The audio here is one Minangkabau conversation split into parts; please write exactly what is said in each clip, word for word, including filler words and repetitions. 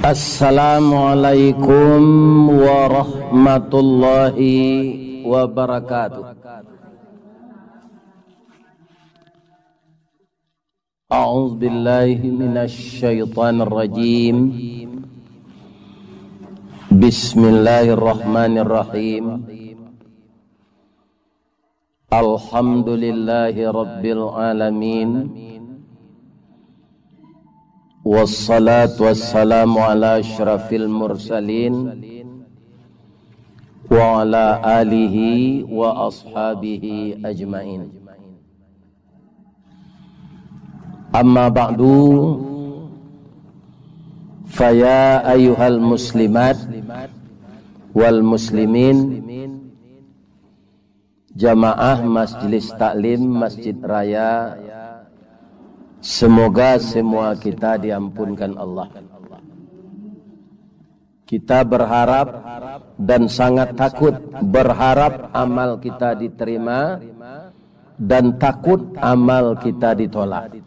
Assalamualaikum warahmatullahi wabarakatuh. A'udzubillahi minasyaitonirrajim. Bismillahirrahmanirrahim. Alhamdulillahi rabbil alamin. Wassalatu wassalamu ala asyrafil mursalin wa ala alihi wa ashabihi ajmain. Amma ba'du, faya ayyuhal muslimat wal muslimin, jamaah Majelis Taklim Masjid Raya, semoga semua kita diampunkan Allah. Kita berharap dan sangat takut, berharap amal kita diterima, dan takut amal kita ditolak.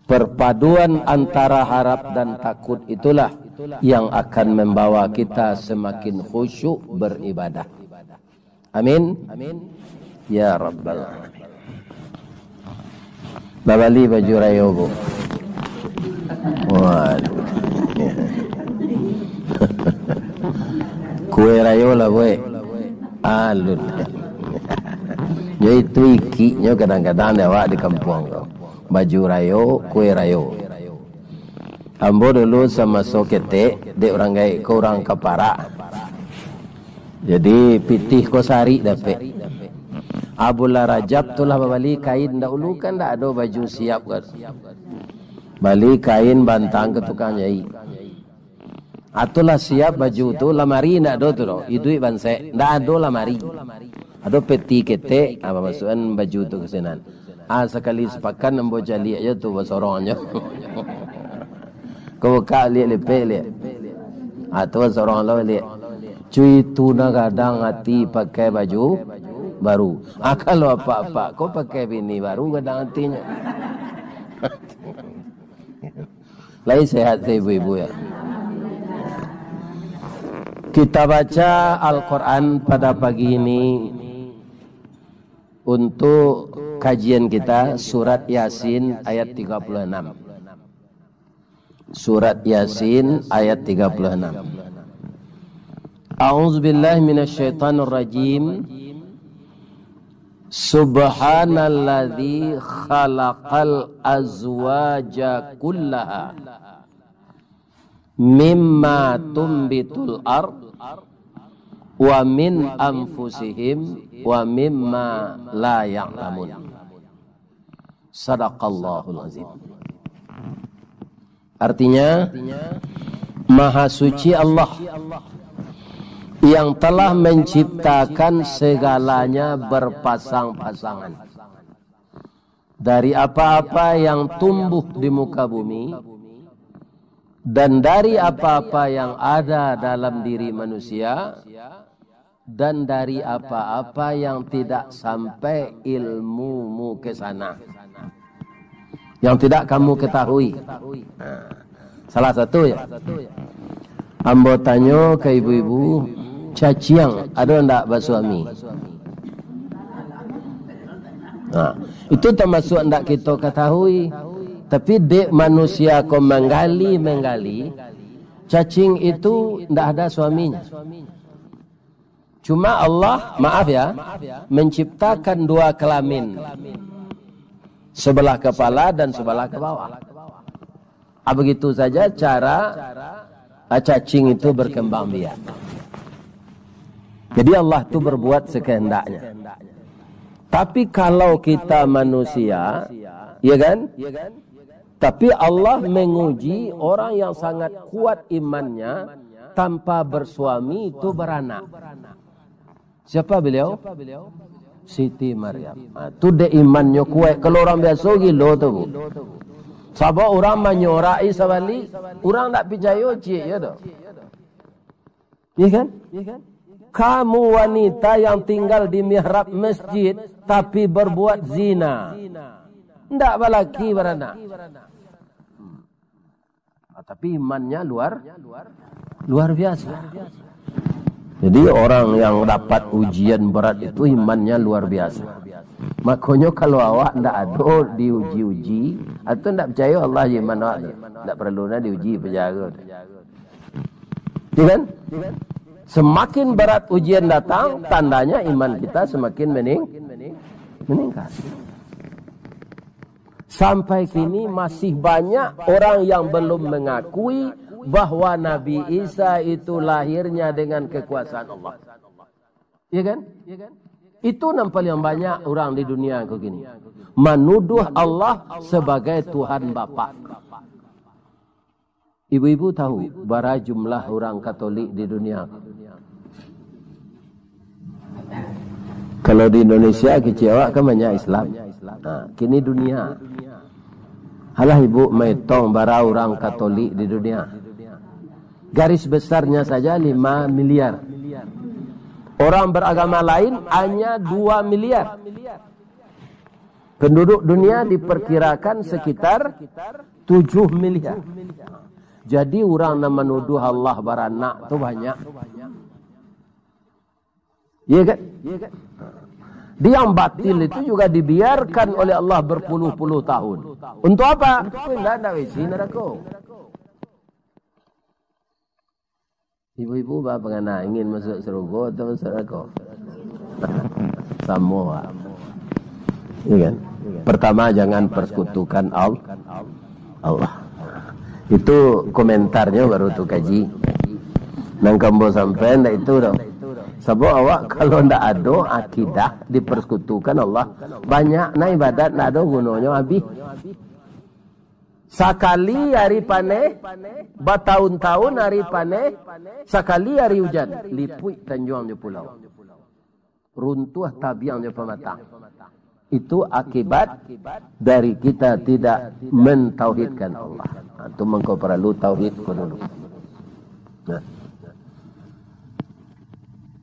Perpaduan antara harap dan takut itulah yang akan membawa kita semakin khusyuk beribadah. Amin. Ya Rabbal Alamin. Babali baju rayo ko. Waduh. Kue rayo lah, buek. Alun. Yo, itu ikiknyo kadang-kadang di awak di kampuang ko. Baju rayo, kue rayo. Ambo dulu samaso ketek, dek urang gaek ko urang kaparak. Jadi, pitih ko sarik dapek. A, bulan Rajab tu lah babali kain, dahulu kan ndak ado baju siap kan. Bali kain bantang ka tukang jaik. A, tu lah siap baju tu, lamari ndak ado tu doh, iduik bansek, ndak ado lamari. Ado peti ketek, a, masuakan baju tu ka sinan. A, sakali sapakan ambo caliak jo tu basorong jo. Ko bukak liek lipek liek. A, tu basorong lo liek. Cuy, tu nah gadang ati pakai baju baru. A, kalau apak-apak ko pakai bini baru gadang atinyo. Lai sehat se ibu-ibu ya. Kita baca Al-Quran pada pagi ini untuk kajian kita surat Yasin ayat tiga puluh enam. Surat Yasin ayat tiga puluh enam. A'udzubillahi minasyaitonirrajim. Subhanalladzi khalaqal azwaja kullaha mimma tumbitul ard wa min anfusihim wa mimma la ya'lamun. Sadaqallahul azim. Artinya, Maha Suci Allah yang telah menciptakan segalanya berpasang-pasangan. Dari apa-apa yang tumbuh di muka bumi, dan dari apa-apa yang ada dalam diri manusia, dan dari apa-apa yang tidak sampai ilmumu ke sana, yang tidak kamu ketahui. Nah, salah satu ya. Ambo tanyo ka ibu-ibu, caciang ado ndak basuami? Nah, itu tamasuak ndak kito katahui. Tapi dek manusia ko manggali-manggali, cacing itu ndak ada suaminya. Cuma Allah, maaf ya, menciptakan dua kelamin. Sebelah kepala dan sebelah ke bawah. Ah, begitu saja cara, ah, cacing itu berkembang biak. Jadi Allah tu berbuat sekehendaknya. Tapi kalau kita manusia, ya kan? Tapi Allah menguji orang yang sangat kuat imannya tanpa bersuami itu beranak. Siapa beliau? Siti Maryam. Ha, tu dek imannyo kuaik. Kalau urang biaso gilo tu, Bu. Sabab urang manyorak-i sabalik, urang ndak picayo ciek, yo tu. Iya kan? Kamu wanita yang tinggal di mihrab masjid, tapi berbuat zina. Ndak balaki baranak. Tapi imannya luar luar biasa. Jadi orang yang dapat ujian berat itu imannya luar biasa. Makonyo kalau awak ndak ado diuji-uji, atau ndak picayo Allah jo iman awak tu, ndak paralu nah diuji, pajago. Ya kan? Semakin berat ujian datang, tandanya iman kita semakin mening-, meningkat. Sampai kini masih banyak orang yang belum mengakui bahwa Nabi Isa itu lahirnya dengan kekuasaan Allah. Ya kan? Itu nan paling banyak orang di dunia ko kini. Manuduh Allah sebagai Tuhan Bapa. Ibu-ibu tahu bara jumlah urang Katolik di dunia? Kalau di Indonesia, kecek awak kan banyak Islam. Nah, kini dunia. Alah ibu maetong bara urang Katolik di dunia. Garis besarnya saja lima miliar. Orang beragama lain hanya dua miliar. Penduduk dunia diperkirakan sekitar tujuh miliar. Jadi urang nan manuduh Allah baranak tu banyak. Iya kan? Yang batil itu juga dibiarkan oleh Allah berpuluh-puluh tahun. Untuk apa? Untuk indak, indak isi neraka. Ibu-ibu ba pangana, ingin masuk surga atau masuk neraka? Samo, Pak. Iya kan? Pertama, jangan persekutukan Al-, Allah. Itu komentarnya baru tu kaji. Nang kambo sampai ndak itu doh. Sabab awak kalau ndak ado akidah dipersekutukan Allah, banyak na ibadat ndak ado gunonyo, habis. Sakali ari paneh, batahun-tahun ari paneh, sakali ari ujan, lipuik tanjuang jo pulau. Runtuah tabiang jo pamatang. Itu akibat dari kita tidak mentauhidkan Allah. Ha, tu mangko paralu tauhid ko dulu. Nah.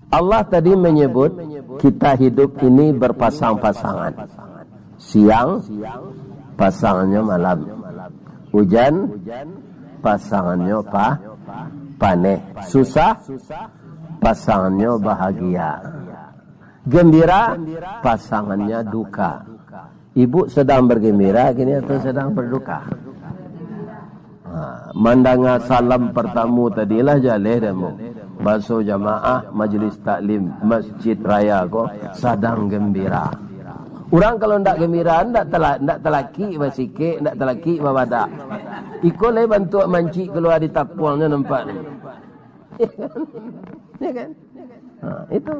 Allah tadi menyebut kita hidup ini berpasang-pasangan. Siang, pasangannyo malam. Ujan, pasangannyo pa-, paneh. Susah, pasangannyo bahagia. Gembira, pasangannyo duka. Ibu sedang bergembira kini atau sedang berduka? Ha, mandanga salam pertamo tadi lah jaleh dek ambo. Baso jamaah Majlis Taklim Masjid Raya ko sadang gembira. Urang kalau ndak gembira, ndak tala-, ndak talakik basikek, ndak talakik babadak. Iko lai bantuak mancik kalua di tapuangnyo nampak ni. Ya kan? Ha, itu,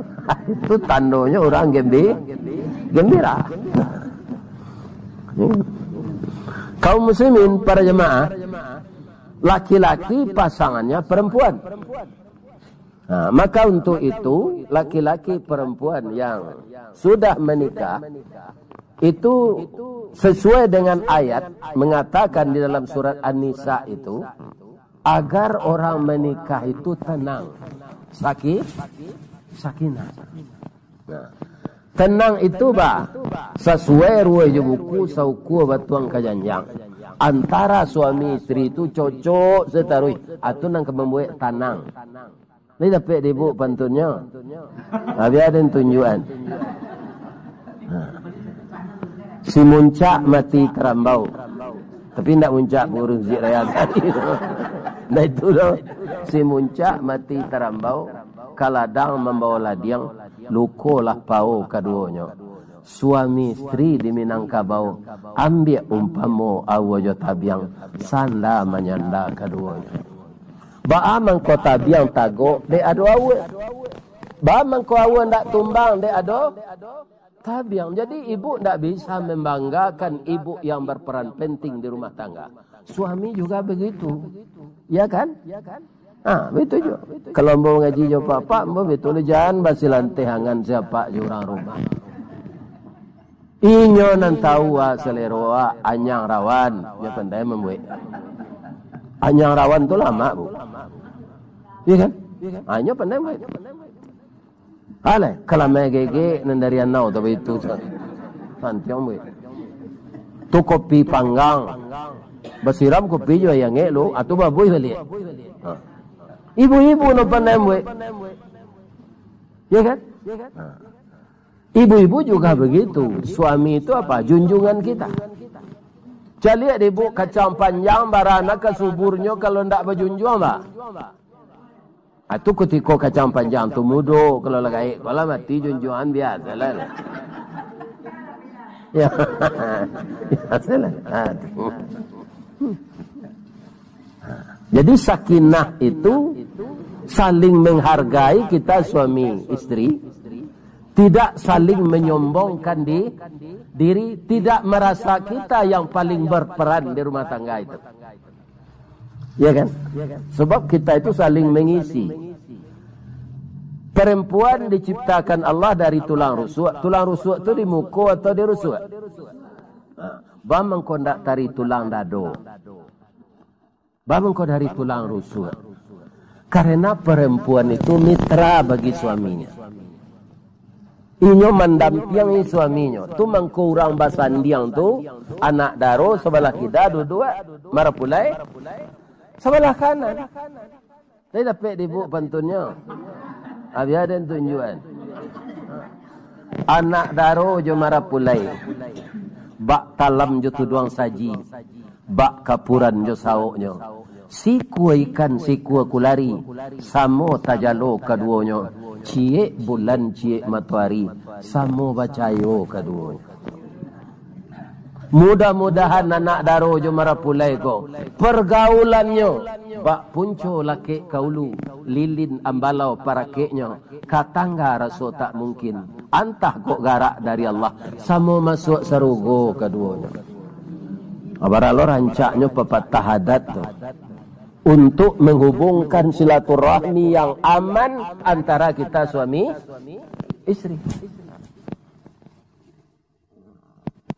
itu tandonyo urang gembi-, gembira. Ya. Kaum muslimin, para jemaah, laki-laki pasangannya perempuan. Nah, maka untuk itu, laki-laki perempuan yang sudah menikah, itu sesuai dengan ayat mengatakan di dalam surat An-Nisa itu, agar orang menikah itu tenang. Saki-, sakinah. Nah, tenang itu, ba, sasuai ruweh jo buku, saukua batuang ka janjang. Antara suami isteri tu cocok sataruih, atu nan ka mambuek tanang. Lai dapek dek ibu pantunnyo? Habis ado tunjuakan. Ha. Si muncak mati tarambau. Tapi ndak muncak pangurus masjid raya tadi. Ndak itu doh. Si muncak mati tarambau, ka ladang mambawa ladiang, lukolah pao kaduonyo. Suami isteri di Minangkabau, ambiak umpamo aua jo tabiang, sanda manyanda kaduonyo. Baa mangko tabiang tagok dek ado aua? Baa mangko aua ndak tumbang dek ado tabiang? Jadi, ibu ndak bisa membanggakan ibu yang berperan penting di rumah tangga. Suami juga begitu. Ya kan? Ha, begitu juga. Kalau ambo mangaji jo apak-apak, ambo betul jan basilanteh angan si apak jo urang rumah. Inyo nan tahu, ah, salero, ah, anyang rawan, nyo pandai mambuek. Anyang rawan tu lamak, Bu. Iya kan? Ah, nyo pandai mambuek. Alah, kalamai gegek nan dari anau tu baitu. Santiang, Bu. Tu kopi panggang. Basiram kopi jo aia angek lu, ah, tu babuih baliak. Ha. Ibu-ibu nan pandai buek. Ya kan? Ha. Ibu-ibu juga begitu. Suami itu apa? Junjungan kita. Caliak dek ibu, kacang panjang bara nan ka suburnyo kalau ndak bajunjuang, bah. Ah, tu kutiko kacang panjang tu mudo, kalau lah gaek, kalau lah mati junjuangan, biasalah. Ya. Biasalah. Ah, tu. Jadi sakinah itu saling menghargai kita suami istri, tidak saling menyombongkan di diri, tidak merasa kita yang paling berperan di rumah tangga itu. Ya kan? Sebab kita itu saling mengisi. Perempuan diciptakan Allah dari tulang rusuk. Tulang rusuk tu di muko atau di rusuk? Ha, baa mangko ndak tari tulang dado? Baa mangko dari tulang rusuk? Karena perempuan itu mitra bagi suaminya. Inyo mandampiangi suaminyo. Tu mangko urang basandiang tu, anak daro sabalah kida duduak, marapulai sabalah kanan. Lai dapek dek ibu pantunnyo? Abih aden tunjuan. Anak daro jo marapulai, bak talam jo tuduang saji, bak kapuran jo saoknyo. Sikua ikan, sikua kulari, samo tajalo kaduonyo. Ciek bulan, ciek matoari, samo bacayo kaduonyo. Mudah-mudahan anak daro jo marapulai ko, pergaulannyo bak punco lakek ka ulu, lilin ambalau parakeknyo, ka tangga raso tak mungkin, antah kok garak dari Allah, samo masuak sarugo kaduonyo. Abaralo rancaknyo papatah adat tu, untuk menghubungkan silaturahmi yang aman antara kita suami istri.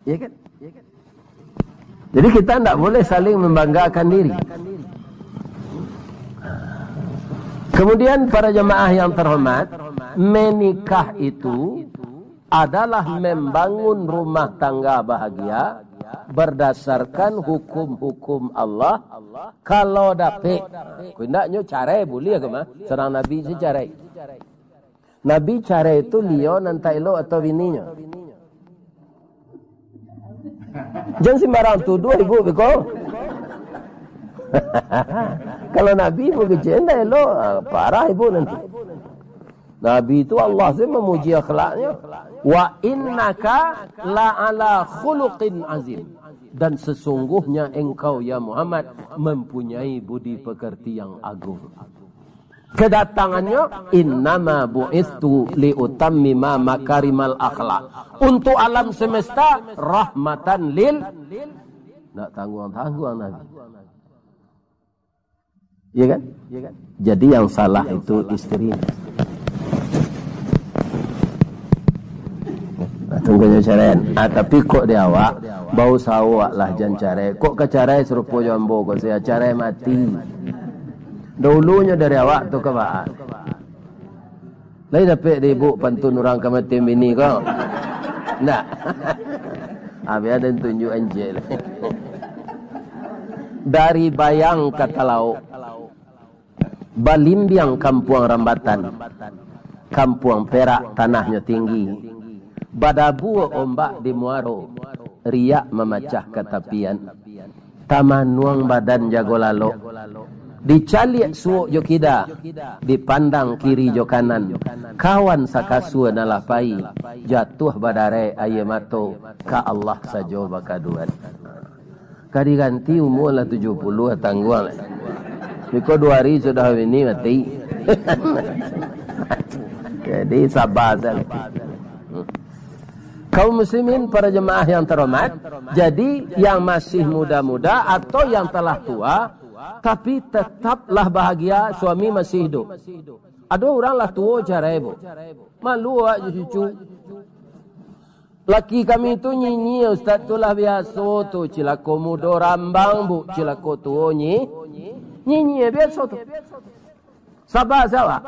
Ya kan? Jadi kita ndak boleh saling membanggakan diri. Kemudian para jemaah yang terhormat, menikah itu adalah membangun rumah tangga bahagia berdasarkan hukum-hukum Allah. Kalau dapek, kok indaknyo carai buliah ka mah? Surang Nabi se carai. Nabi carai tu liau nan tak elok atau bininyo? Jan sembarang tuduah ibu beko. Kalau Nabi ibu kecek, ndak elok, ah, parah ibu nanti. Nabi tu Allah tu memuji akhlaknya. "Wa innaka la ala khuluqin azim." Dan sesungguhnya engkau, ya Muhammad, mempunyai budi pekerti yang agung. Kedatangannyo, "Innama bu'istu liutammima makarimal akhlak." Untuk alam semesta, rahmatan lil, ndak tangguang-tangguang Nabi. Iya kan? Jadi yang salah itu isteri. Nah, tunggu je carai. Ah, tapi kok di awak, bau sawak lah jan carai. Kok ka carai serupo jo ambo ko sia, carai mati. Dahulunyo dari awak tu ka baa. Lai dapek dek ibu pantun urang ka mati bini ko? Ndak. Abih aden tunjuak anjek lai. Dari Bayang ka Talauk, balimbiang Kampuang Rambatan, Kampuang Perak tanahnyo tinggi, badabua ombak di muaro, riak mamacah ka tapian. Tamanuang badan jago lalok, dicaliak suok jo kida, dipandang kiri jo kanan, kawan sakasua nan lah pai, jatuah badarek aia mato, ka Allah sajo bakaduan. Ka diganti umua lah tujuah puluah, tangguang lah. Biko duo hari sudah bini mati. Jadi, saba sajo. Kaum muslimin, para jemaah yang terhormat, jadi yang masih muda-muda atau yang telah tua, tapi tetaplah bahagia, suami masih hidup. Ado urang lah tuo carai, Bu. Malu awak jo cucu. Laki kami tu nyinyia, Ustaz, tu lah biaso tu, cilako mudo rambang, Bu, cilako tuo nyi-, nyinyia biaso tu. Saba sajo awak.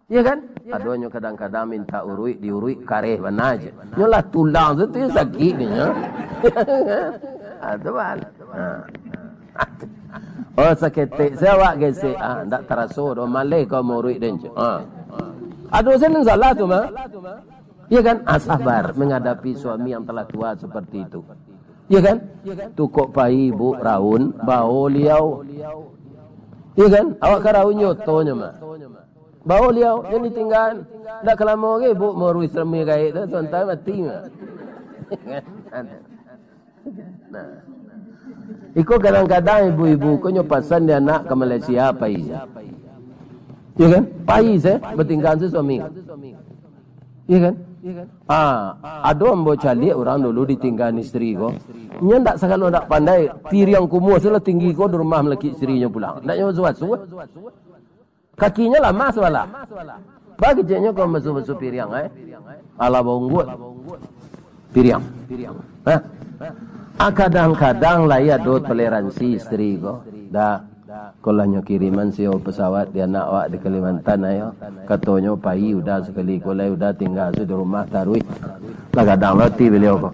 Iya kan? Adonyo kadang-kadang minta uruik, diuruik kareh bana je. Nyo lah tulang tu, tu sakik nyo. Ah, tu bah. Oh, saketek se awak gesek. Ah, ndak taraso doh, maleh kau muruik den, cek. Ah. Ado sen salah tu mah. Iya kan? Ah, sabar menghadapi suami yang telah tua seperti itu. Iya kan? Tu kok pai ibu raun, bao liau. Iya kan? Awak ka raun jo otonyo mah. Bao liau, jan ditinggaan. Ndak ka lamo ge ibu muruik serami gaek tu, sontai mati mah. Nah. Iko kadang-kadang ibu-ibu ko nyo pasan di anak ka Malaysia, pai se. Iya kan? Pai se, batinggaan se suami. Iya kan? Ah, ado ambo caliak urang dulu ditinggaan isteri ko. Nyo ndak sagalo ndak pandai, piriang kumuah se lah tinggi ko di rumah malakik isterinyo pulang. Ndak nyo basuah-basuah. Kakinyo lamah sabalah. Bagiceknyo kau basuah-basuah piriang, eh. Alah baungguak piriang. Hah? Ah, kadang-kadang lai ado toleransi isteri ko. Dah, ko lah nyo kiriman siyo pesawat di anak awak di Kalimantan, ayo. Katonyo pai Uda sakali ko lai, Uda tingga se di rumah taruih. Lah gadang lo ati baliau ko.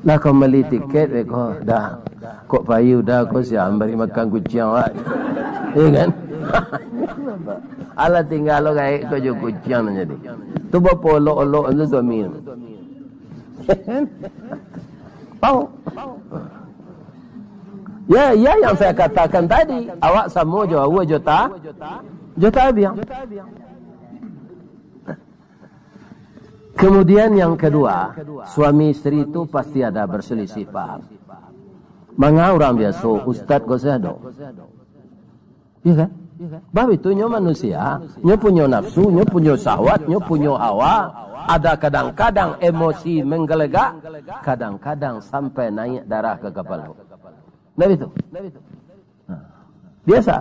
Lah kau bali tiket beko, dah. Kok pai Uda ko siang bari makan kuciang awak. Iya kan? Alah tingga lo gaek ko jo kuciang nan jadi. Tu bapolok-olok tu suami tu. Tahu? Ya, ya yang saya katakan tadi, awak samo jo aua jo ta-, jo tabiang. Kemudian yang kedua, suami isteri tu pasti ada berselisih paham. Manga urang biaso, ustaz ko se ado. Iya kan? Bab itu nyo manusia, nyo punyo nafsu, nyo punyo syahwat, nyo punyo hawa, ada kadang-kadang emosi menggelegak, kadang-kadang sampai naik darah ke kepala. Nah, itu. Nah, biasa.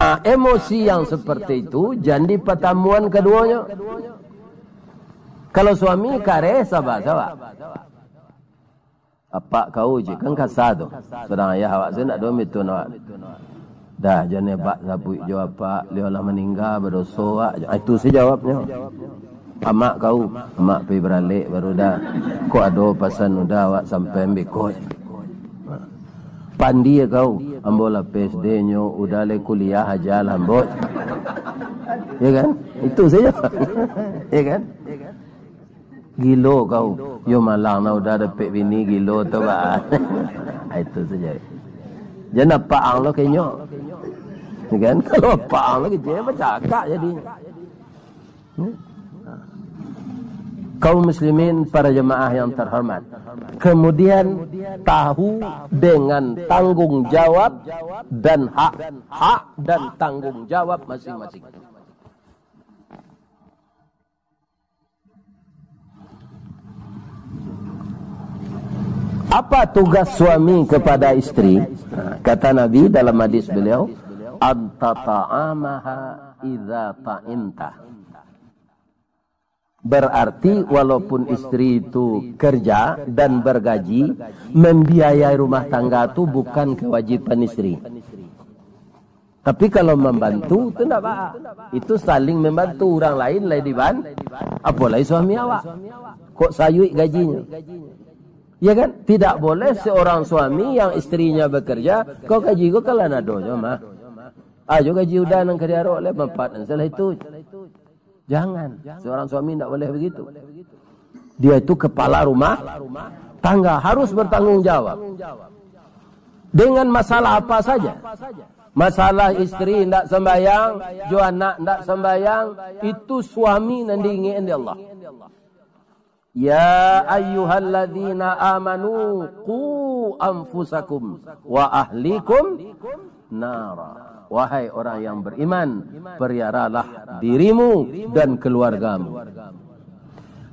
Ah, emosi yang seperti itu jan di pertemuan keduanya. Kalau suami kareh, sabar-sabar. Apak kau je kan kasa tu. Sadang ayah awak se ndak doh mitun awak. Dah, jan ebak sabuik jo apak, liau lah maningga, badoso awak. Ah, itu se jawabnyo. Amak kau, amak pai baralek baru dah. Kok ado pasan Uda awak sampai ambekot. Pandie kau, ambo lah P S D nyo, Uda lai kuliah aja lah ambo. Ya kan? Itu saja. Ya kan? Gilo kau. Yo malang nah Uda dapek bini gilo tu bah. Itu saja. Jan apak ang lo kenyo. Ya kan? Kalau apak ang lo kecil, apa cakak jadi. Kaum muslimin, para jemaah yang terhormat, kemudian tahu dengan tanggung jawab dan hak, hak dan tanggung jawab masing-masing. Apa tugas suami kepada isteri? Kata Nabi dalam hadis beliau, "Antata'amaha idza ta'imta." Berarti walaupun isteri itu kerja dan bergaji, membiayai rumah tangga tu bukan kewajiban isteri. Tapi kalau membantu, tu ndak apa. Itu saling membantu, urang lain lai diban-, apolai suami awak. Kok sayuik gajinyo? Ya kan? Tidak boleh seorang suami yang istrinya bekerja, kau gaji kau kalan adonyo mah. Ajo gaji Uda nan ka diarok lai, manfaat nan salah itu. Jangan. Seorang suami ndak boleh begitu. Dia itu kepala rumah tangga, harus bertanggung jawab. Dengan masalah apa saja. Masalah isteri ndak sembayang, jo anak ndak sembayang, itu suami nan diingek dek Allah. "Ya ayyuhalladzina amanu, qu anfusakum wa ahlikum nara." Wahai orang yang beriman, peliharalah dirimu dan keluargamu.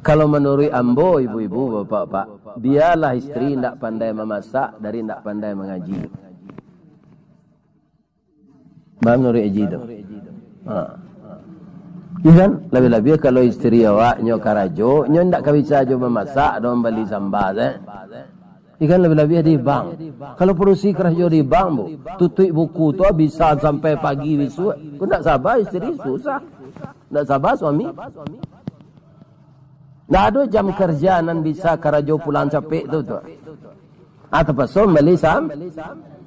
Kalau menurut ambo, ibu-ibu, bapak-bapak, biarlah isteri ndak pandai memasak dari ndak pandai mengaji. Paham, Nuri Aji tu? Ha. Iya kan? Labiah-labiah kalau isteri awak nyo karajo, nyo ndak ka bisa jo mamasak, doh mambali samba, eh. Iya kan, labiah-labiah di bank. Kalau padusi karajo di bank, Bu, tutuik buku tu bisa sampai pagi bisuak. Kok ndak sabar isteri, susah. Ndak sabar suami. Ndak ado jam kerja nan bisa karajo pulang capek tu, tu. Ah, tapaso mambali sam-,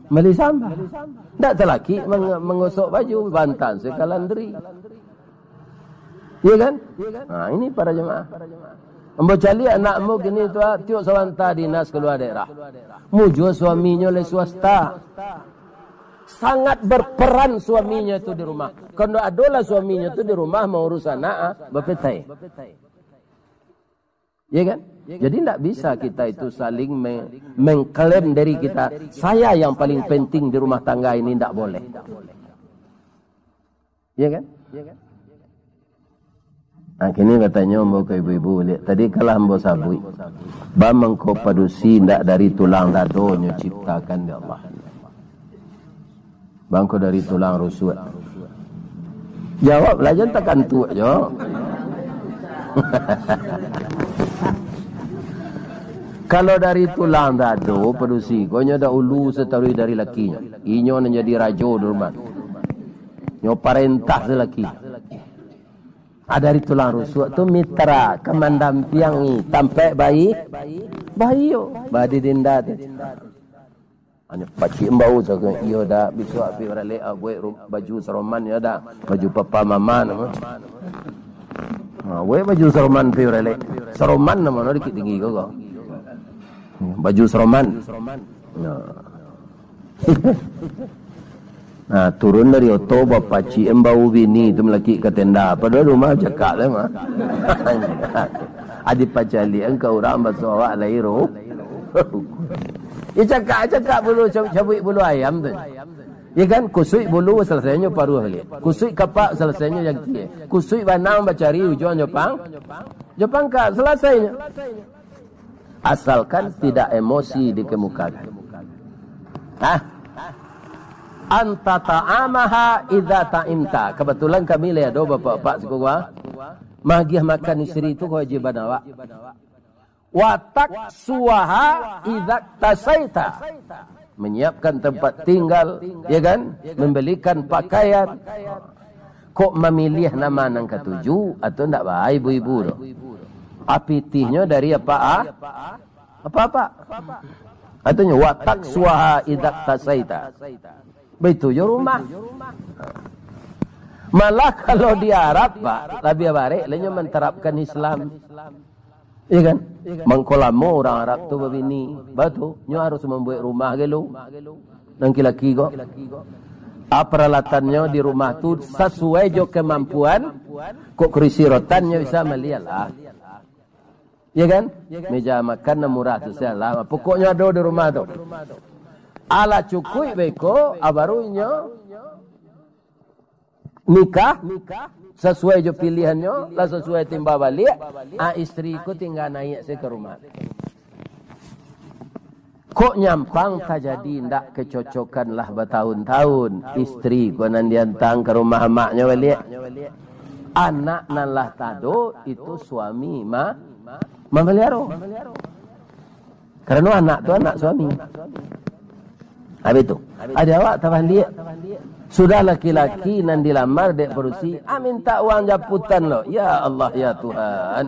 mambali sambah. Ndak talakik meng-, mangosok baju, bantan se ka landri. Iya kan? Nah, ini para jemaah. Ambo caliak anak ambo kini tu, ah, tiok sabanta dinas kalua daerah. Mujua suaminyo lai swasta. Sangat berperan suaminyo tu di rumah. Kalau adolah suaminyo tu di rumah maurusi anak, ah, bapetai. Ya kan? Jadi ndak bisa kita itu saling me-, mengklaim diri kita, "Saya yang paling penting di rumah tangga ini," ndak boleh. Ya kan? Nah, kini batanyo ambo ka ibu-ibu liak. Tadi kalah ambo sabuik. Ba mangko padusi ndak dari tulang dadonyo ciptakan dek Allah. Ba mangko dari tulang rusuak. Jawablah, jan takantuak jo. Kalau dari tulang dado padusi, ko nyo dahulu sataruih dari lakinyo. Inyo nan jadi rajo di rumah. Nyo parentah se laki. Ah, dari tulang rusuak tu mitra, ka mandampiangi, tampek bayi, bayi yo, badi dinda tu. Hanyo pacik ambau sajo, iyo dak, bisuak api baralek, ah, buek ru-, baju saroman yo dak, baju papa mama namo. Ha, buek baju saroman api baralek. Saroman namo no dikit tinggi ko ko. Baju saroman. Nah. Nah, turun dari oto, bapacik ambau bini tu malakik ka tenda. Padahal rumah cakak lah, mah. Adi pacalian ka urang baso awak lai ro. Ya cakak, cakak bulu, cab-, cabuik bulu ayam tu. Ya kan, kusuik bulu selesainyo paruah baliak. Kusuik kapak selesainyo jangkie. Kusuik banang bacari ujuang jo pang-, jo pangka, selesainyo. Asalkan tidak emosi dikemukakan. Hah? Anta ta'amaha idza ta'imta. Kebetulan kami lai ado bapak-bapak siko gua. Magiah makan isteri tu kewajiban awak. Wa taksuha idza tasaita. Menyiapkan tempat tinggal, ya kan? Membelikan pakaian. Kok mamiliah nama nan katuju, atau ndak bae ibu-ibu tu? Apitihnyo dari apa, ah? Apa-apa. Katonyo, "Wa taksuha idza tasaita." Baitu jo rumah. Malah kalau di Arab, Pak, labiah barek lah nyo mantarapkan Islam. Iya kan? Mangko lamo urang Arab tu babini. Batu, nyo harus mambuek rumah gelo. Nan laki-laki ko. Ah, paralatannyo di rumah tu sasuai jo kamampuan. Kok kurisi rotan nyo bisa malialah. Iya kan? Meja makan nan murah tu sajolah. Pokoknyo ado di rumah tu. Alah cukuik beko, ah, baru inyo nikah, sasuai jo pilihannyo, lah sasuai timba baliak, ah, isteri ko tingga naiak se ka rumah. Kok nyampang tajadi ndak kecocokan lah batahun-tahun, isteri ko nan diantang ka rumah amaknyo baliak. Anak nan lah tado, itu suami ma-, mamaliaro. Karano anak tu anak suami. Habis tu, adi awak tabaliak. Sudah laki-laki nan dilamar dek padusi, ah, minta uang japutan lo. Ya Allah, ya Tuhan.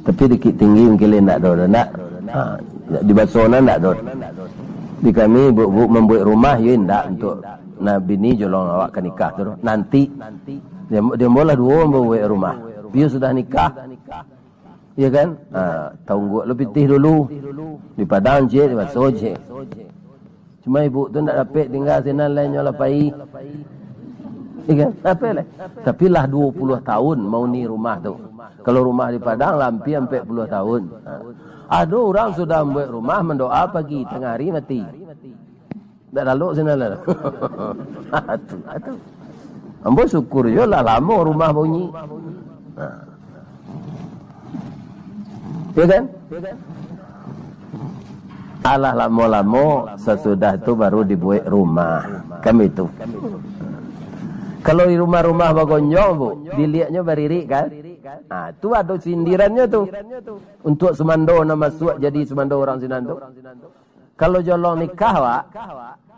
Tapi dikit tinggi mungkin ndak ado, ndak? Ha, di baso nan ndak ado. Di kami, bu, bu, mambuek rumah, yo indak untuk nah, bini jolong awak ka nikah tu. Nanti. Dia, dia ambo lah duo ambo buek rumah. Pius sudah nikah. Iya kan? Ha, taungguak lo pitih dulu. Di Padang ciek, di Baso ciek. Cuma ibu tu ndak dapek tingga sinan, lai nyo lah pai. Iya kan? Dapek lai. Tapi lah duo puluah tahun mauni rumah tu. Kalau rumah di Padang lah ampia ampek puluah tahun. Ha. Ado urang sudah mambuek rumah, mandoa pagi, tangah hari mati. Dak lalok sinan lah. Tu, tu. Ambo syukur jo lah lamo rumah bunyi. Ha. Ya kan? Alah lamo-lamo, sasudah tu baru dibuek rumah. Kan itu. Kalau di rumah-rumah bagonjong, Bu, biliaknyo baririk kan? Ha, tu ado sindirannyo tu. Untuk sumando nan masuak jadi sumando urang sinan tu. Kalau jolong nikah awak,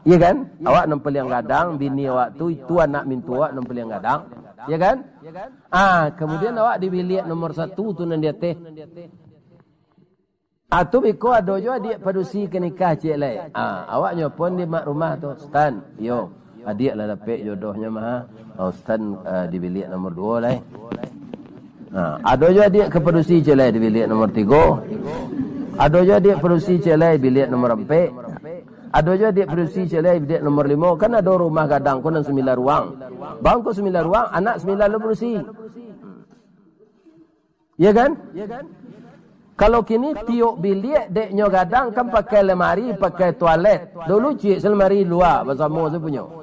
iya kan? Awak nan paliang gadang, bini awak tu, itu anak mintuo awak nan paliang gadang. Ya kan? Ah, kemudian awak di biliak nomor satu tu nan di ateh. Ah, tu biko ado jo adiak padusi ka nikah ciek lai. Ah, awak nyopon di mak rumah tu, "Stan, yo, adiak lah dapek jodohnyo mah. Ah, Stan, ah, di biliak nomor duo lai." Ah, ado jo adiak ka padusi ciek lai di biliak nomor tigo. Ado jo adiak padusi ciek lai biliak nomor ampek. Ado jo adiak padusi ciek lai biliak nomor limo. Kan ado rumah gadang ko nan sambilan ruang. Bang ko sambilan ruang, anak sambilan lo padusi. Ya kan? Kalau kini tiok biliak dek nyo gadang kan pakai lemari, pakai tualet. Dulu ciek se lemari lua basamo se punyo.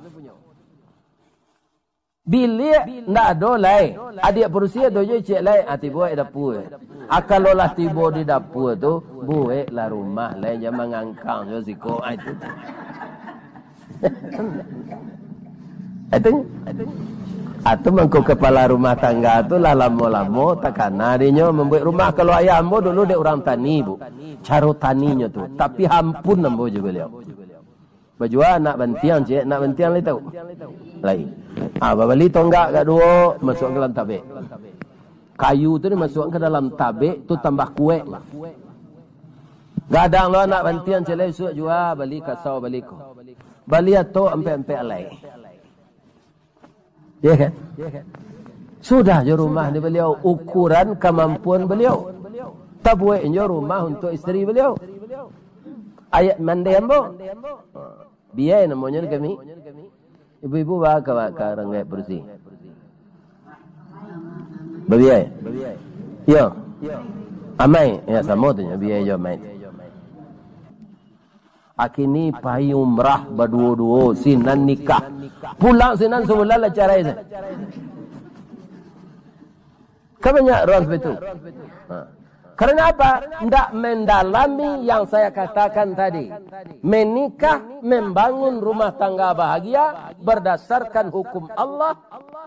Biliak ndak ado lai. Adiak padusi ado jo ciek lai. Ah, tibo di dapua. Ah, kalau lah tibo di dapua tu, bueklah rumah lai, jan mangangkang jo siko. Ah, itu. Itu, atau mangko kepala rumah tangga tu lah lamo-lamo takana dinyo mambuek rumah. Kalau ayah ambo dulu dek urang tani, Bu. Caro taninyo tu. Tapi hampun ambo jo baliau. Bajua anak bantiang, ciek. Anak bantiang lai tahu? Lai. Ah, babali tonggak ka duo, masuak ka dalam tabek. Kayu tu dimasuakkan ka dalam tabek tu tambah kuek. Gadang lo anak bantiang ciek lai, suak jua bali kasau bali ko. Bali atok ampek-ampek alai. Ya kan? Sudah jo rumah di baliau, ukuran kamampuan baliau. Tabuek jo rumah untuk isteri baliau. Ayat mandeh ambo. Biai namonyo di kami. Ibu-ibu ba ka, ba ka ranggaik padusi. Babiai. Yo. Amai, ya samo tu nyo, biai jo amai tu. Akini pai umrah baduo-duo, sinan nikah. Pulang sinan sabulan lah carai se. Kan banyak urang seperti itu. Ha. Karena apa? Ndak mendalami yang saya katakan tadi. Menikah, membangun rumah tangga bahagia berdasarkan hukum Allah,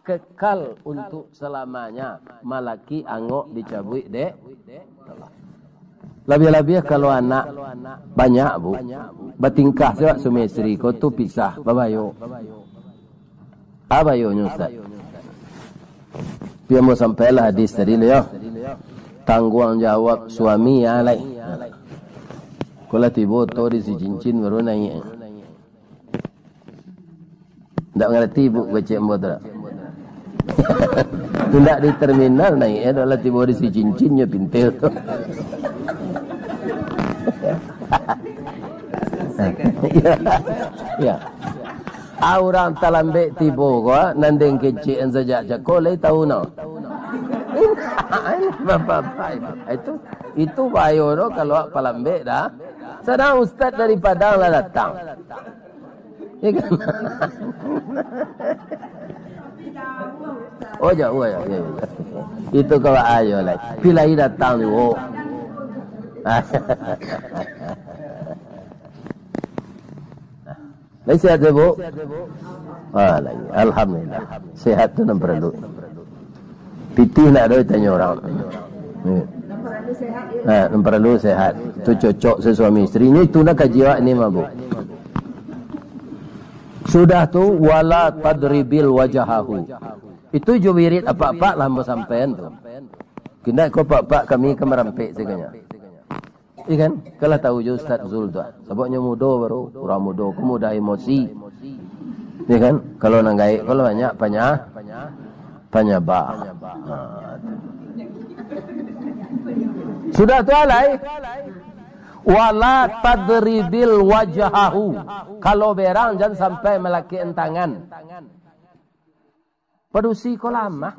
kekal untuk selamanya. Malaki angok dicabuik dek Allah. Labiah-labiah kalau anak banyak, Bu. Batingkah se wak suami isteri ko tu pisah, babayo. Abayonyo, Ustaz. Pian ambo sampailah hadis tadi lo, yo. Tangguang jawab suami, ya, lai. Ko lah tibo oto di si cincin baru naiak. Ndak mangarati, Bu, kecek ambo tu dak? Indak di terminal naiak, eh, dak lah tibo di si cincin nyo pintil tu. Ya. Ya. Ah, urang talambek tibo ko, nan den kecek an sajak cako lai tahu no. Bapak-bapak itu, itu bayo do kalau palambek dah. Sadang ustaz dari Padang lah datang. Ya kan? Oh, jauh ya, ya, ya. Itu kalau ayo lai. Pilai datang juo. Lai sehat, Bu? Ah, lai. Alhamdulillah. Sehat tu nan paralu. Pitih ndak ado ditanyo urang. Ya. Ha, nan paralu sehat. Tu cocok se suami isteri. Nyo itu nak kaji awak ni mah, Bu. Sudah tu, "Wala tadribil wajahahu." Itu jo wirid apak-apak lah ambo sampaian tu. Kini ko apak-apak kami ka marampek saganyo. Iya kan? Kalah tahu jo Ustaz Zul tu. Sababnyo mudo baru, urang mudo ko mudah emosi. Iya kan? Kalau nan gaek ko lah banyak panyah, panyabah. Ha, tu. Sudah tu alai. "Wala tadribil wajahahu." Kalau berang jan sampai malakek tangan. Padusi ko lamah.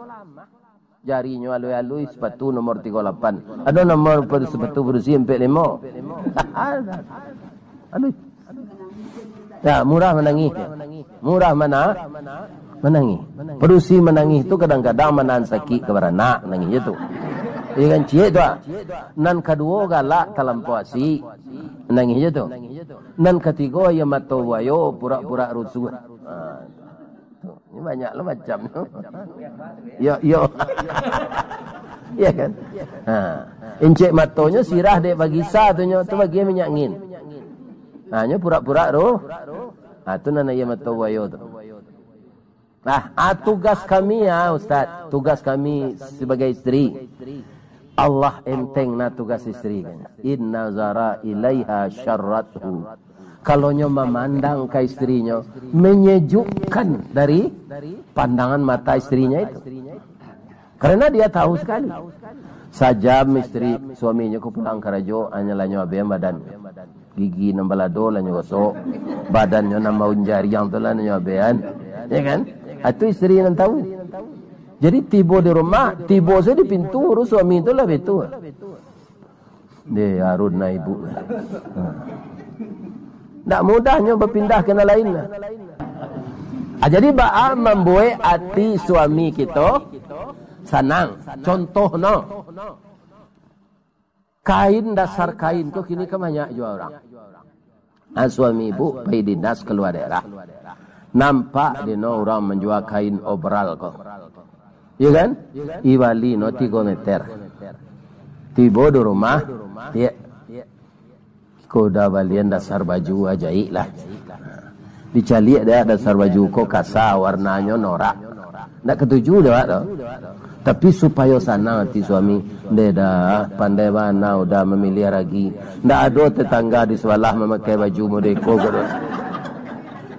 Jarinyo alui-alui, sepatu nomor tigo lapan. Ado nomor padu-, sepatu padusi ampek limo. Alui. Ya, murah manangih. Murah mana? Manangih. Padusi manangih tu kadang-kadang manahan sakik ka baranak, nangih je tu. Iya kan, ciek tu, ah. Nan kaduo galak talampau asik, nangih je tu. Nan katigo aia mato buayo, purak-purak rusuah. Ha. Tu, ni banyak lo macam tu. Yo, yo. Ya kan? Ha. Incek matonyo sirah dek bagisa tu nyo, tu bagian minyak angin. Ha, nyo purak-purak tu. Ha, tu nan aia mato buayo tu. Nah, ah, tugas kami, ah, Ustaz, tugas kami sabagai isteri. Allah enteng nah tugas isteri, kan. In nazara ilaiha syarrathu. Kalau nyo mamandang ka isterinyo, menyejukkan dari pandangan mata isterinyo itu. Karena dia tahu sekali. Sajam isteri suaminyo ko pulang karajo, hanyo lah nyo abehan badan. Gigi nan balado lah nyo gosok, badannyo nan maunjariang tu lah nyo abehan, ya kan? Ah, itu isteri nan tahu. Jadi tibo di rumah, tibo sajo di pintu, urus suami tu lah betul. Deh, Harun nah ibu. Ndak mudah nyo bapindah ka nan lain lah. Ah, jadi baa mambuek ati suami kito sanang. Contoh no. Kain, dasar kain ko kini kan banyak jua urang. Ah, suami ibu pai dinas kalua daerah. Nampak di no urang manjua kain obral ko. Iyo kan? Ibali no tigo meter. Tibo di rumah, iyo. Ko udah balian dasar baju, ah, jaik lah. Dicaliak dek awak dasar baju ko kasa, warnanyo norak. Ndak katuju dek awak tu. Tapi supayo sanang ati suami, ndeh dah, pandai bana udah mamiliah ragi. Ndak ado tetangga di sabalah mamakai baju model iko ko doh.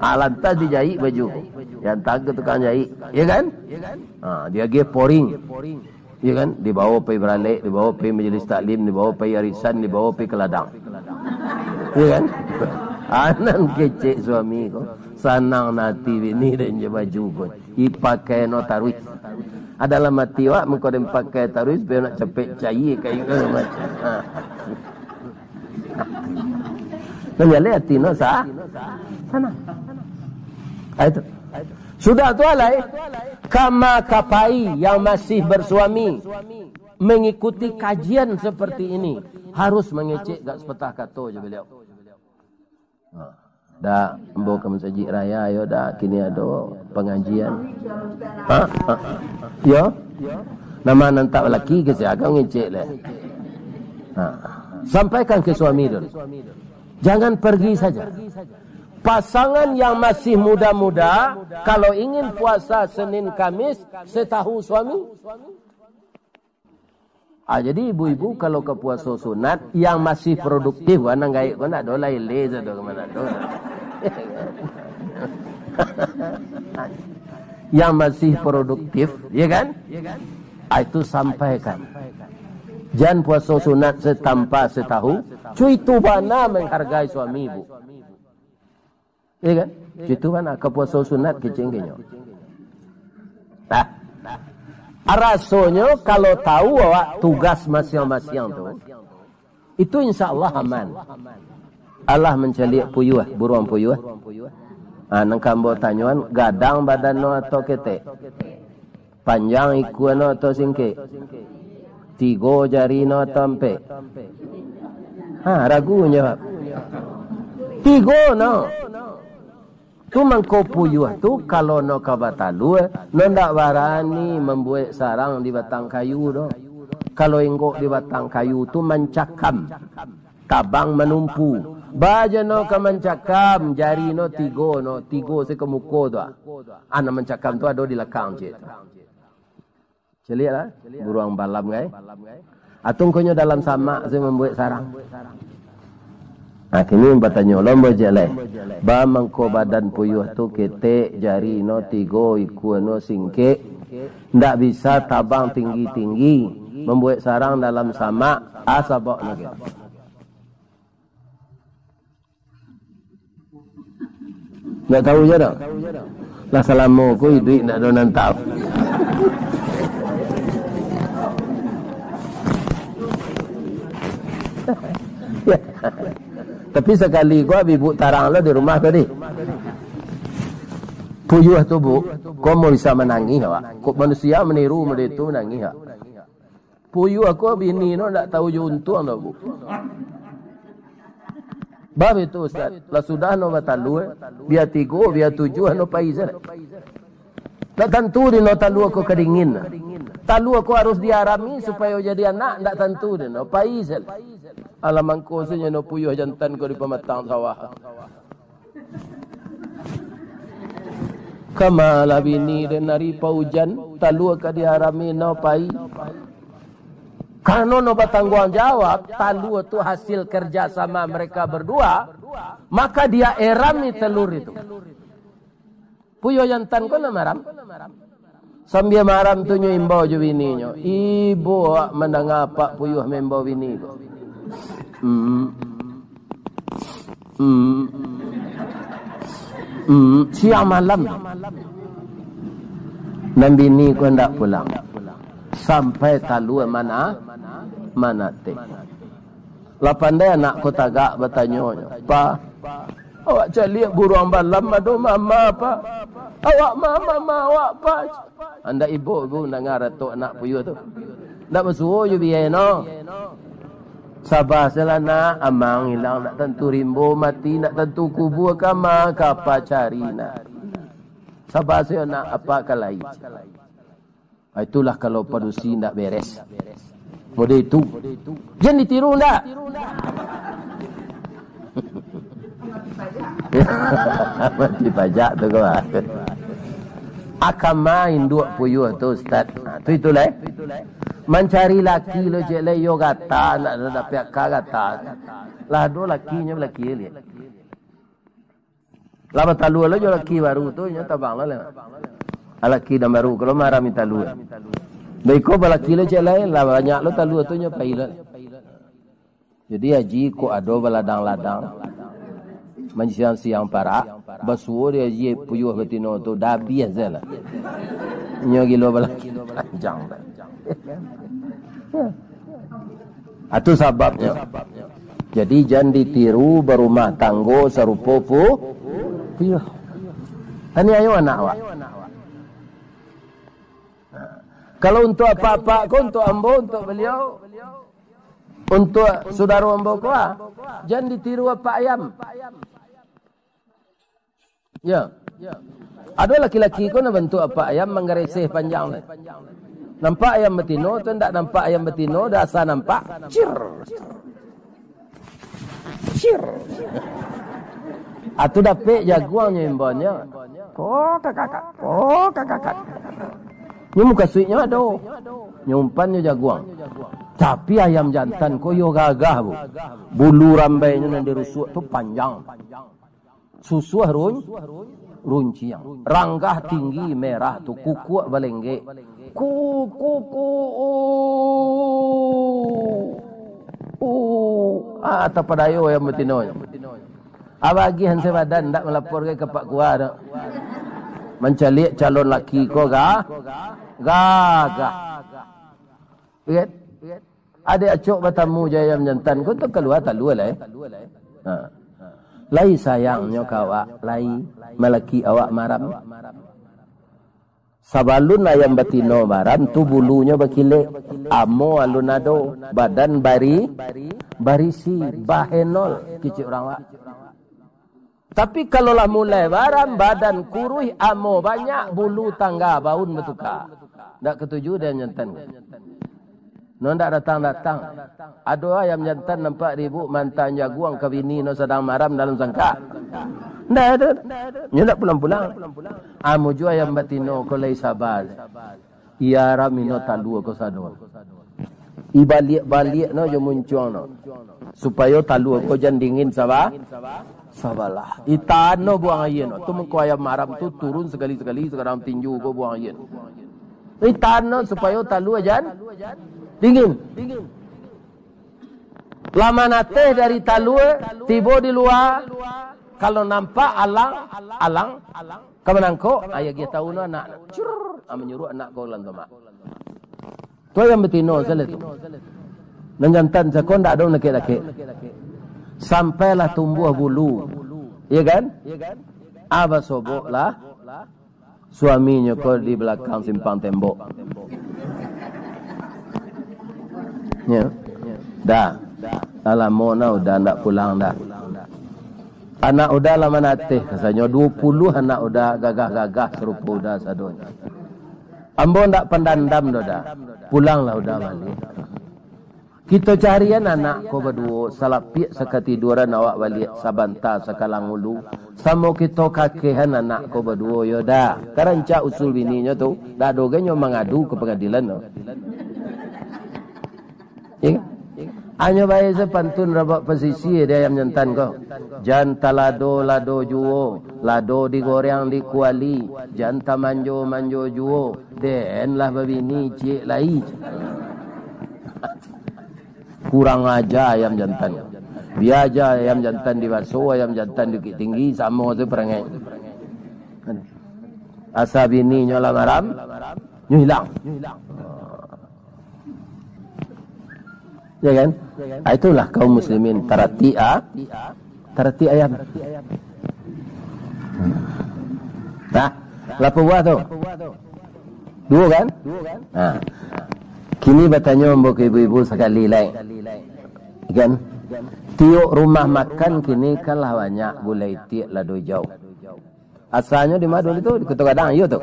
Ah, lantas dijaik baju ko. Diantaan ka tukang jaik, ya kan? Ha, diagiah poring. Ya kan? Dibawa pai baralek, dibawa pai majelis taklim, dibawa pai arisan, dibawa pai ka ladang. Ya kan? Anan kecek suami ko. Sanang nah ati bini den jo baju ko. Dipakai no taruih. Adalah mati wak, mangko den pakai taruih, supayo nak capek cair kain ko. Ha. Manjaleh ati no sa-, sanang. Ah, itu. Sudah tu alai, kama kapai yang masih bersuami mengikuti kajian seperti ini harus mangecek gak sepatah kato jo baliau. Ha. Dak, ambo ka masajik raya, yo dak, kini ado pangajian. Ha? Ha? Yo? Nama nan tak laki ke siaga ngecek leh. Ha. Sampaikan ke suami dulu. Jangan pergi saja. Pasangan yang masih muda-muda, kalau ingin puasa Senin Kamis, setahu suami. Ah, jadi ibu-ibu kalau ka puaso sunat, yang masih produktif, wah, nan gaek ko ndak ado lai le sado ka mano tu. Yang masih produktif, ya kan? Ah, itu sampaikan. Jan puaso sunat se tanpa se tahu, cu itu bana menghargai suami ibu. Iya kan? Situ kan, ah, ka puaso sunat kecek inyo. Nah, rasonyo kalau tahu awak tugas masiang-masiang tu, itu insya Allah aman. Allah mancaliak puyuah, buruang puyuah. Ah, nan ka ambo tanyoan, gadang badan no atau ketek? Panjang ikua no atau singkek? Tigo jari no atau ampek? Ha, ragu jawab. Tigo no. Tu mangko puyuah tu, kalau no ka batalua, no ndak barani mambuek sarang di batang kayu doh. Kalau inggok di batang kayu tu mancakam. Tabang manumpu. Baa jo no ka mancakam, jari no tigo no, tigo se ka muko tu, ah. Ah, nan mancakam tu ado di lakang ciek tu. Caliak lah, buruang balam, gai. Atau ngkonyo dalam samak se mambuek sarang. Ah, kini batanyo lo ambo ciek lai. Baa mangko badan puyuah tu ketek, jari no tigo, ikua no singkek. Ndak bisa tabang tinggi-tinggi, mambuek sarang dalam samak, ah, sabab no gitu. Ndak tahu je dak? Lah salamo ko iduik ndak ado nan tahu. Tapi sakali ko abih Buk tarang lo di rumah tadi. Puyuah tu, Buk, ko mau bisa manangih awak. Kok manusia maniru model tu manangih awak. Puyuah ko bini no ndak tahu jo untuang doh, Buk. Baa itu, Ustaz? Lah sudah no batalua, bia tigo, bia tujuah no pai sajo. Ndak tantu di no talua ko kadingin. Talua ko harus diarami supayo jadi anak, ndak tantu di no pai sajo. Alah mangko sajo no puyuah jantan ko di pamatang sawah. Kama lah bini den ari paujan, talua ka diarami no pai. Karano no batangguang jawab, talua tu hasil kerja sama mereka berdua, maka dia erami telur itu. Puyuh jantan ko nan maram. Sambia maram tu nyo imbau jo bininyo, "Ibo awak mandanga apak puyuh maimbau bini ko." Hmm. Hmm. Hmm. Siang malam. Nan bini ko ndak pulang. Sampai talua mana, manateh. Lah pandai anak ko tagak batanyo, "Pa, awak caliak buruang balam ado mama, Pa? Awak ma mama awak, Pa?" Andak ibo-ibo mandanga ratok anak puyuh tu. Ndak basuo jo biai no. Saba sajolah nak, amang ilang ndak tantu rimbo, mati ndak tantu kubua, kama ka apa cari nak. Saba sajo nak, apa ka lai. Ah, itulah kalau padusi ndak beres. Model itu. Jan ditiru ndak? Mati pajak tu kawan. Akama induak puyuh tu, Ustaz. Ha, tu itulah, eh. Mancari laki lo cek lai, yo gata, ndak, ndak dapek ka gata. Lah ado lakinyo, laki liek. Lah batalua lo jo laki baru tu, nyo tabang lo lah. Ah, laki nan baru ko lo marami talua. Baiko balaki lo cek lai, lah banyak lo talua tu, nyo pai lo. Jadi haji kok ado baladang-ladang, manciang-ciang parak, basuo di haji puyuh batino tu, dah abiah sajolah. Nyo gilo balaki panjang dah. Atu sababnyo. Jadi jan ditiru barumah tanggo sarupo pu-, puyuh. Aniayo anak awak. Kalau untuak apak-apak ko, untuak ambo, untuak baliau, untuak sudaro ambo ko, ah, jan ditiru apak ayam. Ya. Ado laki-laki ko nan bantuak apak ayam manggareseh panjang tu. Nampak ayam batino tu, ndak nampak ayam batino, dah asa nampak. Cir. Cir. Atu dapek jaguangnyo imbonyo. Ko kakakak, ko kakakak. Nyo mukasuiknyo ado. Nyo umpannyo jaguang. Tapi ayam jantan ko yo gagah, Bu. Bulu rambainyo nan dirusuak tu panjang. Susuah run-, runciang. Ranggah tinggi merah tu, kukuak balenggek. Ku, ku, ku, u. U. Ah, tapadayo ayam batino. Abah agiah hansai badan, ndak malapor ka Pak Kua tu. Mancaliak calon laki ko ga-, gagah. Kan? Adek acok batamu jo ayam jantan ko tu kalua talua lai. Ha. Lai sayangnyo ka awak, lai malaki awak maram. Sabalun ayam batino maram tu bulunyo bakilek, amo alun ado, badan bari-, barisi, bahenol, kicik urang awak. Tapi kalau lah mulai baram, badan kuruih, amo banyak, bulu tangga baun batuka. Ndak katuju dek ayam jantan. No ndak datang-datang. Ado ayam jantan nampak ribuk mantan jaguang ka bini no sadang maram dalam sangkak. Ndak ado. Nyo ndak pulang-pulang. Amo juo ayam batino ko lai saba. Iarami no talua ko sado. Ibaliak-baliak no jo muncuang no. Supayo talua ko jan dingin saba-, sabalah. Itaan no buang aia no. Tu mangko ayam maram tu turun sakali-sakali, sakadang tinju ko buang aia no. Itaan no supayo talua jan dingin. Lah manateh dari talua, tibo di lua, kalau nampak alang, alang, ka manangkok, ah, iyo agiah tahu no anak. Cur, ah, manyuruak anak ko dalam tomak. Tu ayam batino salah tu. Nan jantan cako ndak ado dakek-dakek. Sampailah tumbuah bulu. Iyo kan? Ah, basoboklah suaminyo ko di balakang simpang tembok. Yo. Dah. Dah lamo nah Uda ndak pulang dah. Anak Uda lah manateh, kasanyo duo puluah anak Uda gagah-gagah sarupo Uda sadonyo. Ambo ndak pandandam doh, Da. Pulanglah Uda baliak. Kito carian anak ko baduo, salapiak sakatiduran awak baliak sabanta sakalang ulu. Samo kito kakehan anak ko baduo, yo dah. Ka rancak usul bininyo tu, dak ado gai nyo mangadu ka pangadilan tu. Ya kan? Anyo bae se pantun rabak pasisia di ayam jantan ko. Jan talado-lado juo, lado digoreng di kuali, jan tamanjo-manjo juo, den lah babini ciek lai. Kurang aja ayam jantan. Bia aja ayam jantan di Baso, ayam jantan di Bukittinggi, samo se parangai. Asa bininyo lah maram, nyo ilang. Ya kan? Ah, itulah kaum muslimin, taratik, ah, taratik ayam. Nah, lapan buah tu. Duo kan? Nah. Kini batanyo ambo ka ibu-ibu sakali lai. Kan? Tiok rumah makan kini kan lah banyak gulai itiak lado ijau. Asalnyo di ma dulu tu? Di Koto Gadang, iyo tu.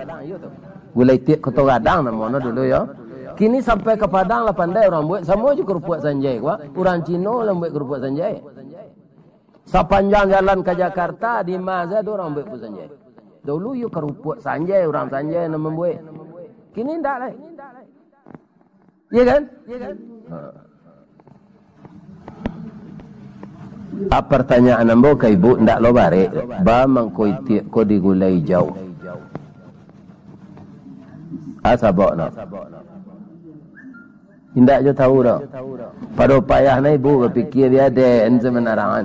Gulai itiak Koto Gadang namono dulu, yo. Kini sampai ka Padang lah pandai urang buek, samo jo karupuak sanjai ko. Urang Cino lah buek karupuak sanjai. Sapanjang jalan ka Jakarta, di ma sajo urang buek karupuak sanjai. Dulu yo karupuak sanjai, urang sanjai nan mambuek. Kini ndak lai. Iya kan? Ha. Ah, partanyaan ambo ka ibu, ndak lo barek, ba mangko itiak ko digulai ijau? Ah, sabab no. Indak jo tahu doh. Pado payah na ibu bapikia, bia den se manarangan.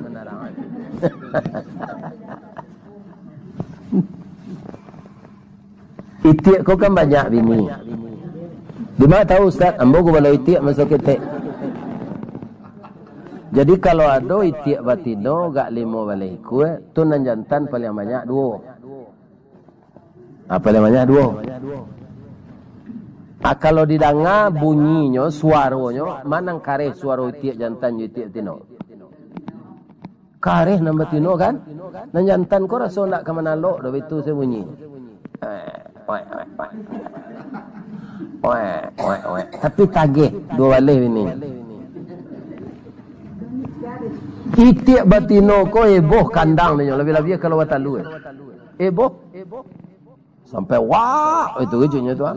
Itiak ko kan banyak bini. Di ma tahu, Ustaz? Ambo gubalo itiak maso ketek. Jadi, kalau ado itiak batino gak limo baleh ikua, tu nan jantan paliang banyak duo. Ah, paliang banyak duo. Ah, kalau didanga bunyinyo, suaronyo, ma nan kareh suaro itiak jantan jo itiak batino? Kareh nan batino kan? Nan jantan ko raso ndak ka manalok doh, baitu se bunyi. Oek, oek, oek. Oek, oek, oek. Tapi tageh, duo baleh bini. Itiak batino ko eboh kandang dinyo, labiah-labiah kalau batalua. Eboh. Sampai wak, itu keceknyo tu, ah.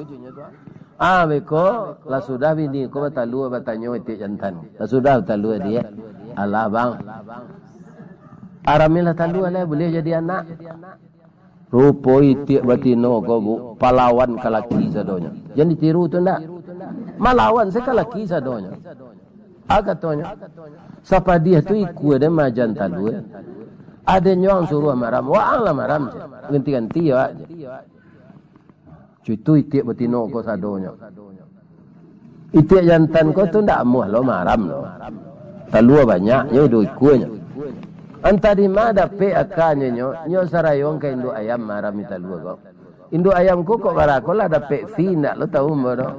Ah, beko, lah sudah bini ko batalua, batanyo itiak jantan. Lah sudah batalua, Diak? Alah, Bang. Aramilah talua lah, buliah jadi anak. Rupo itiak batino ko, Bu, palawan ka laki sadonyo. Jan ditiru tu ndak. Malawan se ka laki sadonyo. Ah, katonyo, sapadiah tu ikua den majan talua. Aden jo ang suruah maram, waang lah maram je. Ganti-ganti awak je. Cuitu itiak batino ko sadonyo. Itiak jantan ko tu ndak amuah lo maram lo. Talua banyak, nyo duo ikuanyo. Antah di ma dapek akanyo nyo, nyo sarayong ka induak ayam marami talua ko. Induak ayam ko kok bara ko lah dapek fee, ndak lo tahu ambo doh.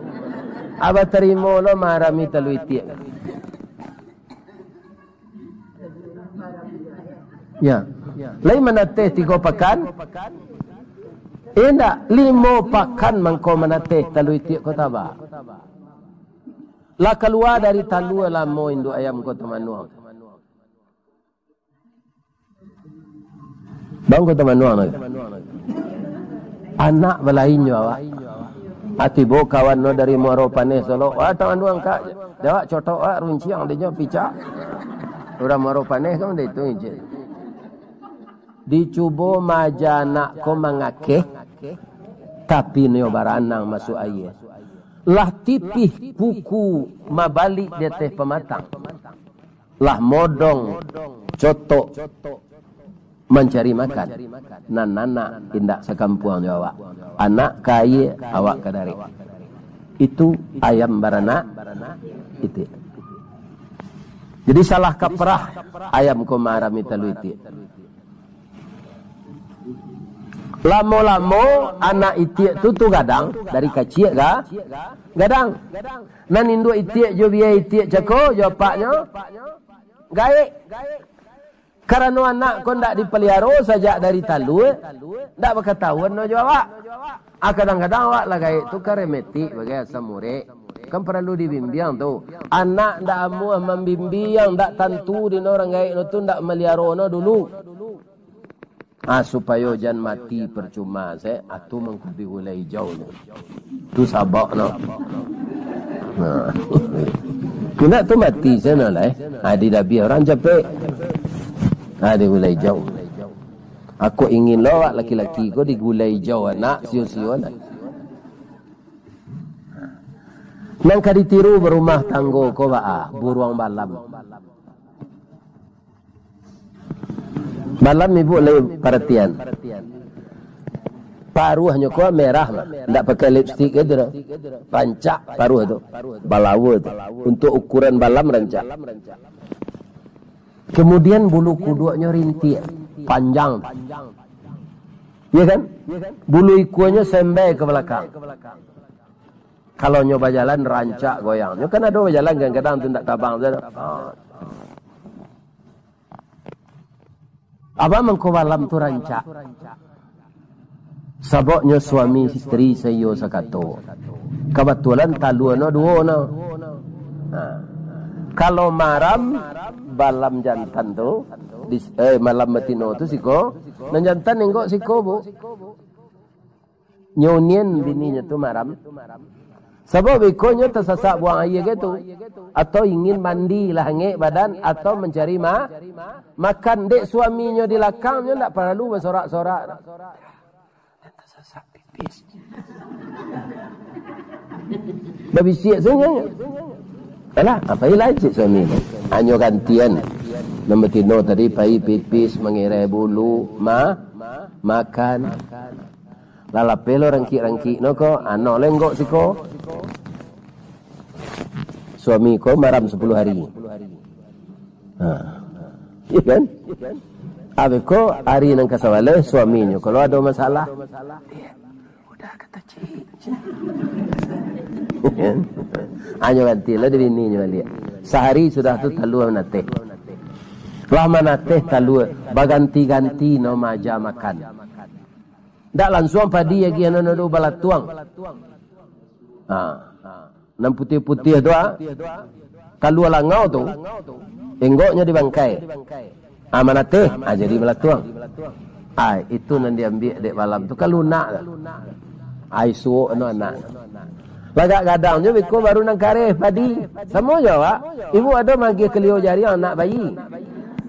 Abah tarimo lo marami talua itiak. Ya. Lai manateh tigo pakan? Indak, limo pakan mangko manateh talua itiak ko taba. Lah kalua dari talua lamo induak ayam ko tamanuang. Bang ko tamanuang lagi. Anak balain jo awak. Ah, tibo kawan no dari Muaro Paneh Solok. Wah, tamanuang kak. Jawab cotok wak runciang dinyo picak. Urang Muaro Paneh kan udah itu ijin. Dicubo maja anak ko mangakeh, tapi nyo baranang masuak aia. Lah tipih puku mabalik di ateh pamatang. Lah modong cotok mancari makan. Nan anak indak sakampuang jo awak. Anak ka aia, awak ka darek. Itu ayam baranak itiak. Jadi salah kaprah ayam ko marami talua itiak. Lamo-lamo anak itiak tu, tu gadang, dari kaciak ga-, gadang. Nan induak itiak jo bia itiak cako, jo apaknyo, gaek. Karano anak ko ndak dipaliaro sajak dari talua, ndak bakatahuan no jo awak. Ah, kadang-kadang awak lah gaek tu ka remetik bagai asam urek. Kan paralu dibimbiang tu. Anak ndak amuah mambimbiang, ndak tantu dino urang gaek no tu, ndak maliaro no dulu. Ah, supayo jan mati percuma se, atu mangko digulai ijau tu. Tu sabab no. Nah. Indak tu mati se no lah, eh. Ah, didabiah urang capek. Ah, digulai ijau. Aku ingin lo awak laki-laki ko digulai ijau anak sio-sio lah. Nan ka ditiru barumah tanggo ko baa, buruang balam. Balam ibu lai paratian. Paruahnyo ko merah mah, ndak pakai lipstik gitu doh. Rancak paruah tu, balawa tu. Untuk ukuran balam rancak. Kemudian bulu kuduaknyo rintiak, panjang. Iya kan? Bulu ikuanyo sembai ke belakang. Kalau nyo bajalan rancak goyang. Nyo kan ado bajalan kadang-kadang tu ndak tabang tu. Ah. Apo mangko balam tu rancak? Sababnyo suami isteri saiyo sakato. Kabatulan talua no duo no. Ha. Kalau maram, balam jantan tu, di, eh, malam batino tu siko, nan jantan inggok siko, Bu. Nyo unian bininyo tu maram. Sabab beko nyo tasasak buang aia gitu. Atau ingin mandi lah angek badan, atau mancari ma-, makan. Dek suaminyo di lakangnyo ndak paralu basorak-sorak. Tasasak pipis. Babisiak sajo. Alah, apo ilah cik suami ni? Hanyo gantian. Nan batino tadi pai pipis, mangirai bulu, ma-, makan. Lah lapeh lo rangkik-rangkik no ko, ano lenggok siko. Suami ko maram sapuluah hari. Ha. Iya kan? Abih ko hari nan kasabaleh suaminyo kalau ado masalah. Udah kata cik. Hanyo ganti lah di bininyo baliak. Sahari sudah tu talua manateh. Lah manateh talua, baganti-ganti no maja makan. Ndak lansuang padi agiah nan ado balatuang. Ha. Nan putiah-putiah tu, ah. Talua langau tu, inggoknyo di bangkai. Ah, manateh, ah, jadi balatuang. Ah, itu nan diambiak dek balam tu, kan lunak tu. Ai suok no anak. Lagak gadangnyo beko baru nan kareh padi. Samo jo awak. Ibu ado magiah kalio jari anak bayi.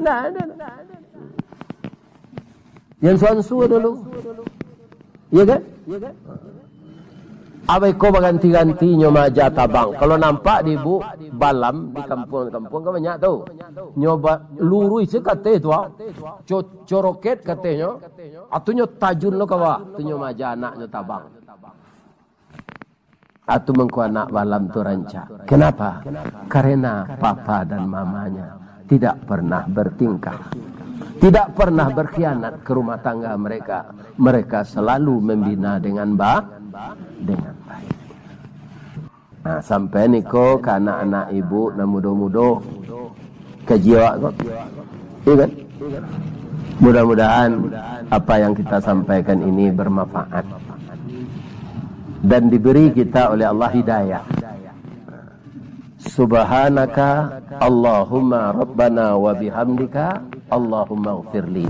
Ndak ado. Jan suansu dulu. Iya kan? Abih ko baganti-ganti nyo maja tabang. Kalau nampak di ibu balam di kampuang-kampuang kan banyak tu. Nyo ba-, luruih se kateh tu, ah. Co-, coroket katehnyo. Atu nyo tajun lo ka bawah. Tu nyo maja anaknyo tabang. Atu mangko anak balam tu rancak. Kenapa? Karena papa dan mamanya tidak pernah bertingkah, tidak pernah berkhianat ke rumah tangga mereka. Mereka selalu membina dengan ba-, dengan baik. Nah, sampai niko ka anak-anak ibu nan mudo-mudo. Kaji awak ko. Iya kan? Mudah-mudahan apa yang kita sampaikan ini bermanfaat dan diberi kita oleh Allah hidayah. Subhanaka Allahumma Rabbana wa bihamdika, Allahumma gfirli.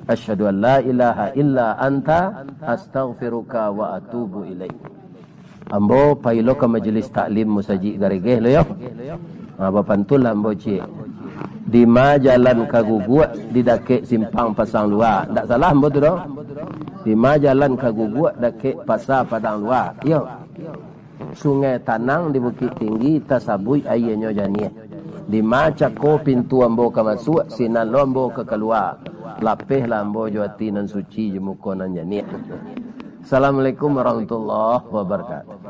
Asyhadu an la ilaha illa anta, astaghfiruka wa atubu ilaik. Ambo pai lo ka majelis taklim musajik Garegeh lo yo. Ha, bapantunlah ambo ciek. Dima jalan ka guguak di dakek simpang Pasang Lua. Ndak salah ambo tu doh. Dima jalan ka guguak dakek Pasa Padang Lua. Iyo. Sungai Tanang di Bukik Tinggi, tasabuik aianyo janiah. Dima cako pintu ambo ka masuak, sinan lo ambo ka kalua. Lapehlah ambo jo ati nan suci, jo muko nan janiah. Assalamualaikum warahmatullahi wabarakatuh.